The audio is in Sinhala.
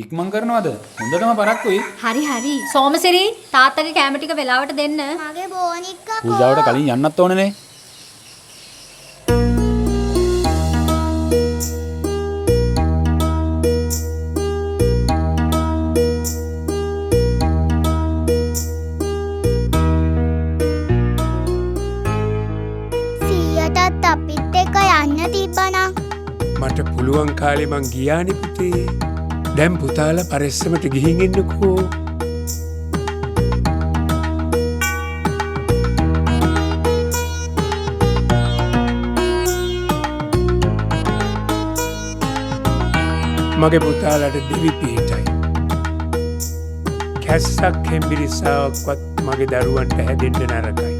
ඉක්මන් කරනවද? හොඳටම පරක්කුයි. හරි හරි. සෝමසිරි තාත්තගේ කැම ටික වෙලාවට දෙන්න. මගේ බෝනික්කා පූජාවට කලින් යන්නත් ඕනේනේ. සීයටත් අපිත් එක්ක යන්න තිබ්බනම්. මට පුළුවන් කාලේ මං ගියානේ පුතේ. දැන් පුතාලා පරිස්සමට ගිහින් එන්නකෝ. මගේ පුතාලාට දෙවි පිහිටයි. කැස්සක් හෙම්බිරිස්සාවක්වත් මගේ දරුවන්ට හැදෙන්න නරකයි.